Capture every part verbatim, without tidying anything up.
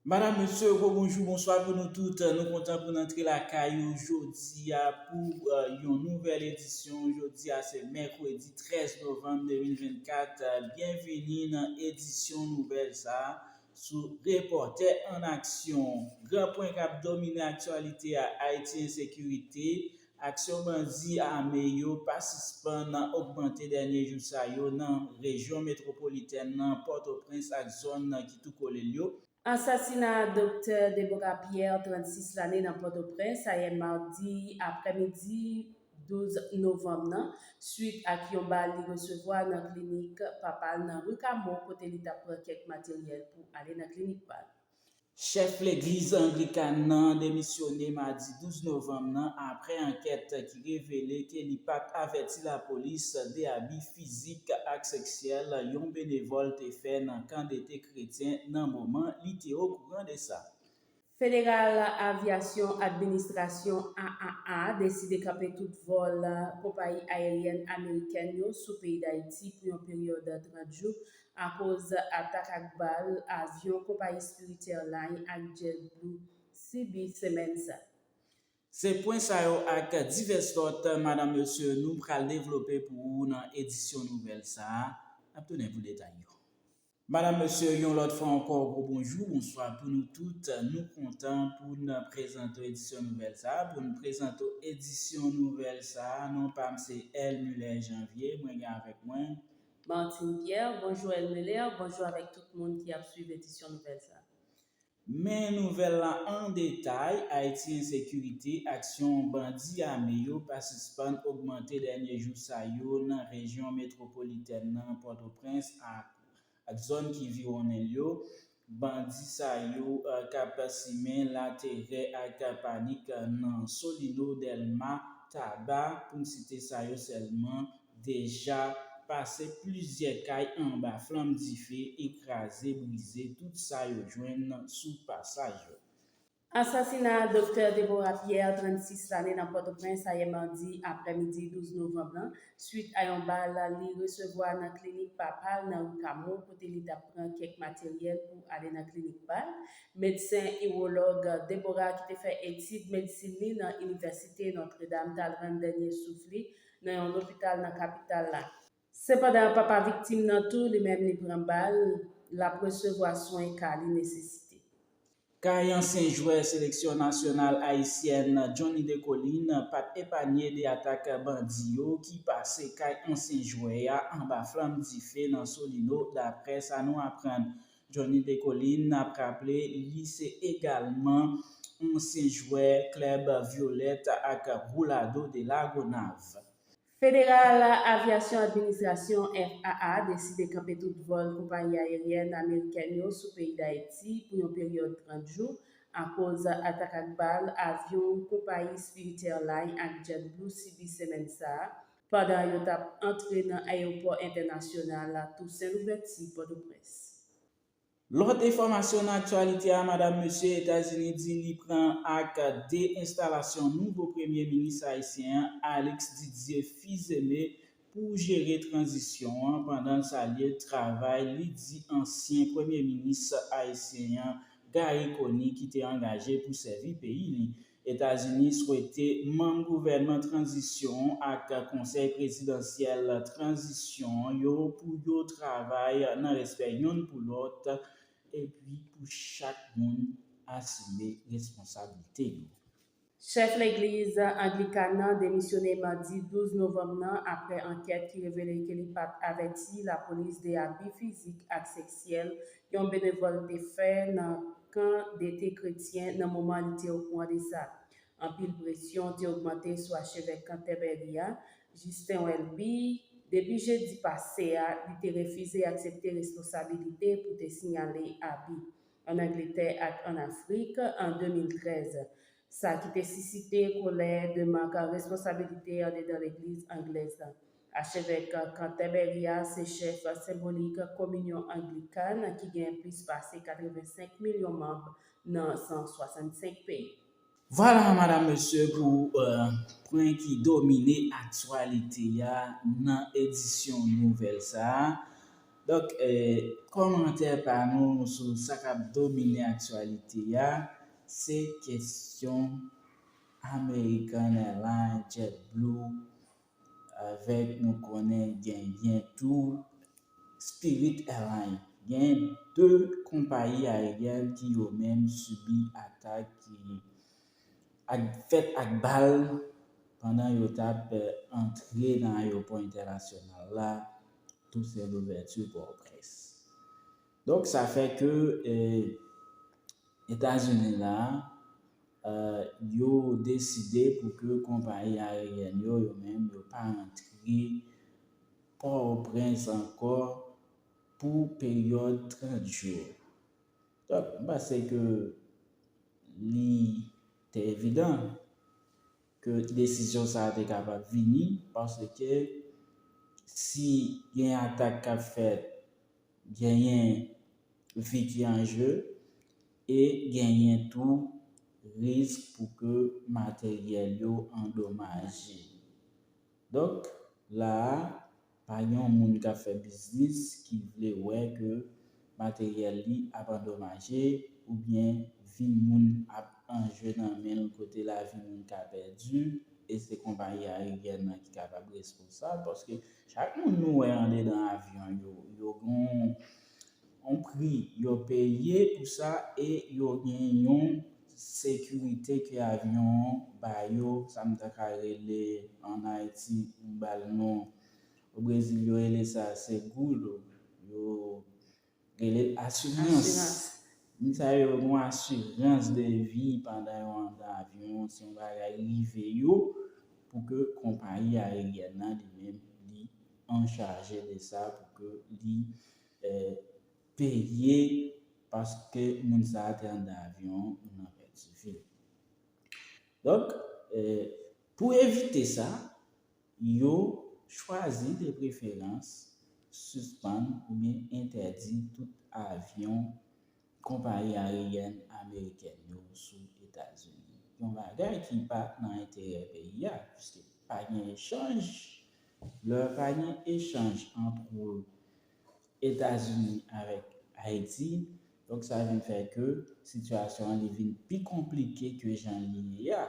Madanm, mesye, gwo bonjou, bonswa pou nou tout. Nou kontan pou n antre lakay ou jodi a pou uh, yon nouvèl edisyon. Jodi a se mèkredi trèz novanm de mil vennkat. Byenvini nan edisyon nouvèl sa a sou Repòtè an Aksyon. Gran pwen k ap domine aktyalite a, Ayiti ensekirite. Aksyon bandi ame yo pa sispann ogmante dènye jou sa yo nan rejyon metwopolitèn nan, Pòtoprens ak zòn ki tou kole l yo. Ansasina Doktè Deborah Pierre, trannsis lane, nan Pòtoprens, ayè madi aprèmidi douz novanm nan, swit ak yon bal li resevwa nan klinik papa l nan ri Kamo, kote li t ap pran kèk materyèl pou ale nan klinik pa l. Chèf legliz anglikan nan demisyone madi douz novanm nan apre ankèt ki revele ke li pa t avèti lapolis de abi fizik ak seksyèl yon benevòl te fè nan kan dete kretyen nan moman li te okouran de sa. Federal Aviasyon Administrasyon, A A A, deside kanpe tout vòl konpayi ayeryèn amerikèn yo sou peyi Dayiti pou yon peryòd trant jou akoz atak ak bal avyon konpayi Spirit Airlines ak JetBlue sibi semèn sa. Se pwen sa yo ak divès lòt, madanm, mesye, nou pral devlope pou ou nan edisyon nouvèl sa a. N ap tounen pou detay yo. Madanm, mesye, yon lòt fwa ankò, gwo bonjou, bonswa pou nou tout. Nou kontan pou n prezante w edisyon nouvèl sa a. Pou n prezante w edisyon nouvèl sa a, non pa m se Elmuller Janvier, mwen gen avèk mwen Martine Pierre. Bonjou Elmuller, bonjou avèk tout moun ki ap swiv edisyon nouvèl sa a. Men nouvèl la an detay, Ayiti ensekirite, aksyon bandi ame yo pa sispann ogmante dènye jou sa yo nan rejyon metwopolitèn nan, Pòtoprens ak, ak zòn ki viwonnen l yo. Bandi sa yo, eh, k ap simen laterè ak panik nan Solino, Dèlma, Taba, pou n site sa yo sèlman, deja pase plizyè kay anba flanm dife e kraze brize tout sa yo jwenn sou pasaj yo. Asasina Doktè Deborah Pierre, trannsis lane, nan Pòtoprens ayè madi aprèmidi douz novanm nan, swit a yon bal li resevwa nan klinik papa l nan ri Kamo, kote li t ap pran kèk materyèl pou ale nan klinik pa l. Medsen iwològ Deborah, ki te fè etid medsin li nan Inivèsite Notre Dame, t al rann dènye souf li nan yon lopital nan kapital la. Sepandan, papa viktim nan tou, li menm, li pran bal, l ap resevwa swen ka li nesesite. Kay ansyen jwè seleksyon nasyonal ayisyèn Johnny Descollines pa t epanye de atak bandi yo ki pase kay ansyen jwè a anba flanm dife nan Solino, daprè sa nou aprann. Johnny Descollines, n ap raple, li se egalman ansyen jwè klèb Violette ak Roulado de la Gonâve. Federal Aviation Administration, F A A, deside kanpe tout vòl konpayi ayeryèn amerikèn yo sou peyi Dayiti pou yon peryòd trant jou akoz atak ak bal avyon konpayi Spirit Airlines ak JetBlue sibi semèn sa a, pandan yo t ap antre nan ayewopò entènasyonal Toussaint Louverture Pòtoprens. Lòt enfòmasyon nan aktyalite a, madanm, mesye, Etazini di li pran ak de enstalasyon nouvo premye minis ayisyen an, Alex Didier Fils-Aimé, pou jere tranzisyon an, pandan l salye travay li di ansyen premye minis ayisyen an, Garry Conille, ki te angaje pou sèvi peyi li. Etazini swete manm gouvènman tranzisyon ak konsèy prezidansyèl tranzisyon yo pou yo travay nan respè youn pou lòt, epi pou chak moun asime responsablite yo. Chèf legliz anglikan nan demisyone madi douz novanm nan apre ankèt ki revele ke li pa t avèti lapolis de abi fizik ak seksyèl yon benevòl te fè nan kan dete kretyen nan moman li te okouran de sa. Anpil presyon te ogmante sou achevèk Canterbury a, Justin Welby, depi jedi pase a, li te refize aksepte responsabilite pou te siyale abi ann Angletè ak ann Afrik an de mil trèz, sa ki te sisite kolè de mank responsabilite andedan legliz anglèz la. Achevèk Canterbury a se chèf senbolik kominyon anglikan ki gen plis pase katrevensenk milyon manm nan san swasannsenk peyi. Vwala, madanm, mesye, pou, euh, pwen ki domine aktyalite a nan edisyon nouvèl sa a. Donk, eh, kòmantè pa nou sou sa k ap domine aktyalite a, se kesyon American Airlines, JetBlue, avèk nou konnen genyen tou Spirit Airlines. Gen de konpayi aeryèn ki yo menm sibi atak ki ak, fèt ak bal pandan yo t ap, eh, antre nan ayewopò entènasyonal la, tou se louvèti Pòtoprens. Donk, sa fè ke, eh, Etazini la, eh, yo deside pou ke konpayi aeryèn yo, yo menm, yo pa antre Pòtoprens ankò pou peryòd trant jou. Donk, m panse ke li te evidan ke desizyon sa a te kapab vini, paske si gen atak k ap fèt, genyen vi ki an je, e genyen tou risk pou ke materyèl yo andomaje. Donk, la a, pa gen yon moun k ap fè biznis ki vle wè ke materyèl li ap andomaje oubyen vi moun ap an je nan men l, kote lavi moun ka pèdi, e se konpayi aeryèn nan ki kapab responsab, paske chak moun nou wè andedan avyon yo, yo gen yon pri yo peye pou sa, e yo gen yon sekirite ke avyon an ba yo, sa m ta ka rele ann Ayiti, m ba l non, o Brezil, yo rele sa seguro, yo rele l asirans. Asirans. Moun sa yo gen yon asirans de vi pandan yo anndan avyon, si yon bagay rive yo, pou ke konpayi aeryèn nan li menm, li an chaje de sa, pou ke li, eh, peye paske moun sa a te anndan avyon an, moun nan pèdi vi l. Donk, eh, pou evite sa, yo chwazi de preferans sispann oubyen entèdi tout avyon konpayi aeryèn amerikèn yo sou Etazini. Yon bagay ki pa nan enterè peyi a, piske pa gen echanj. Lè pa gen echanj ant Etazini avèk Ayiti, donk sa vin fè ke sitiyasyon an li vin pi konplike ke jan li ye a.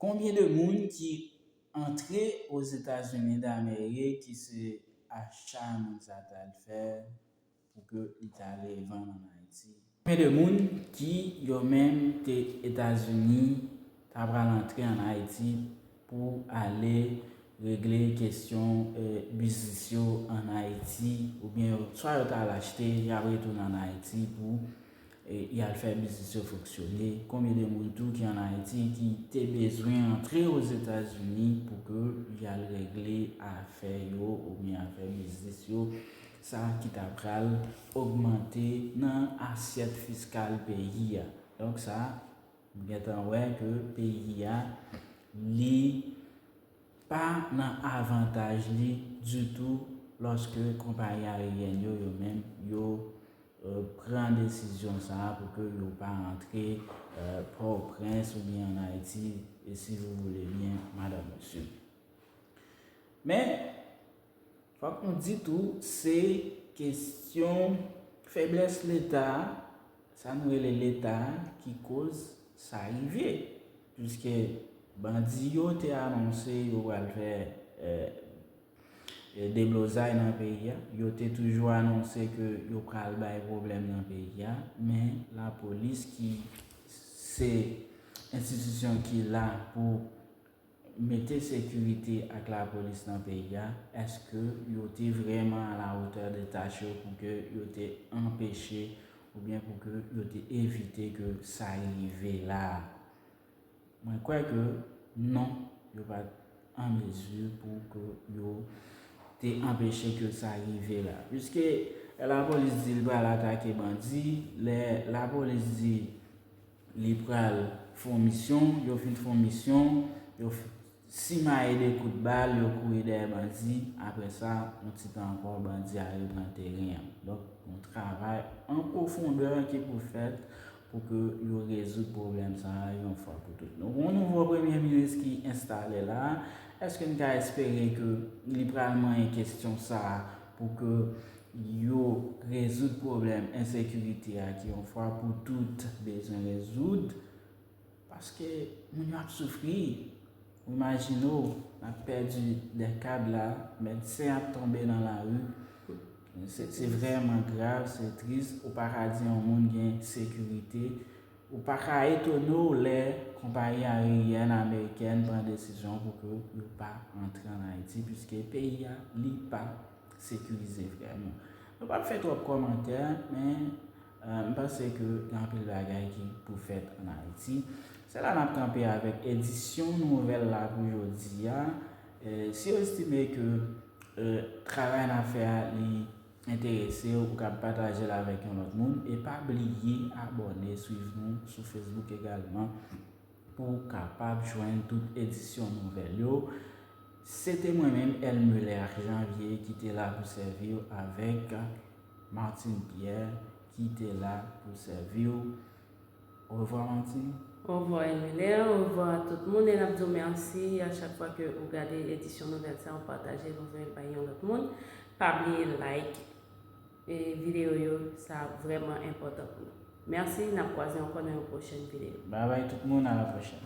Konbyen de moun ki antre Ozetazini Damerik ki se acha moun sa t al fè pou ke li t ale vann ann Ayiti? Konbyen de moun ki yo menm te Etazini ta pral antre ann Ayiti pou ale regle kesyon, eh, biznis yo ann Ayiti, oubyen yo, swa yo t al achte, y ap retounen ann Ayiti pou, eh, y al fè biznis yo fonksyone. Konbyen de moun tou ki ann Ayiti ki te bezwen antre Ozetazini pou ke y al regle afè yo oubyen afè biznis yo, sa ki ta pral ogmante nan asyèt fiskal peyi a. Donk sa, m gentan wè ke peyi a, li pa nan avantaj li ditou lòske konpayi aeryèn yo, yo menm, yo, eh, pran desizyon sa a pou ke yo pa antre, eh, Pòtoprens oubyen ann Ayiti, e si vous voulez bien, madame, monsieur. Men, fòk nou di tou, se kesyon feblès Leta a, sa nou rele Leta a, ki koz sa rive. Piske bandi yo te anonse yo pral fè, eh, eh, deblozay nan peyi a. Yo te toujou anonse ke yo pral bay pwoblèm nan peyi a. Men lapolis ki se enstitisyon ki la pou mete sekirite ak lapolis nan peyi a, èske yo te vrèman a la hauteur de tâche yo pou ke yo te anpeche oubyen pou ke yo te evite ke sa rive la a? Mwen kwè ke non, yo pa t an mezi pou ke yo te anpeche ke sa rive la. Piske lè lapolis di l pral atake bandi, lè lapolis di li pral fè yon misyon, yo fin fè yon misyon, yo f-, simaye de kout bal, yo kouri dèyè bandi. Apre sa, yon ti tan ankò, bandi a repran teren an. Donk, yon travay an pwofondè ki pou fèt pou ke yo rezoud pwoblèm sa a yon fwa pou tout. Nou gen yon nouvo premye minis ki enstale la. Èske n ka espere ke li pral manyen kesyon sa a pou ke yo rezoud pwoblèm ensekirite a ki yon fwa pou tout bezwen rezoud, paske moun yo ap soufri. Ou imajine w, n ap pèdi de kad la, medsen ap tonbe nan lari. Se, se vrèman grav, se tris. Ou pa ka di yon moun gen sekirite. Ou pa ka etone w lè konpayi ayeryèn amerikèn pran desizyon pou ke yo pa antre ann Ayiti, piske peyi a, li pa sekirize vrèman. Nou p ap fè twòp kòmantè, men, eh, m panse ke gen anpil bagay ki pou fèt ann Ayiti. Se la n ap kanpe avèk edisyon nouvèl la pou jodi a. Eh, si w estime ke, eh, travay n ap fè a, li enterese w, ou kab pataje l avèk yon lòt moun. E pa bliye abòne, swiv nou sou Facebook egalman, pou w kapab jwenn tout edisyon nouvèl yo. Se te mwen menm, Elmuler Janvier, ki te la pou sèvi w avèk Martine Pierre, ki te la pou sèvi w. Orevwa, Martine. Orevwa, Elmuler. Orevwa tout moun. E n ap di w mèsi a chak fwa ke ou gade edisyon nouvèl sa, ou pataje nouvèl bay yon lòt moun. Pa bliye like e videyo yo, sa vrèman enpòtan pou nou. Mèsi, n ap kwaze ankò nan yon pwochèn videyo. Babay tout moun, a la pwochèn.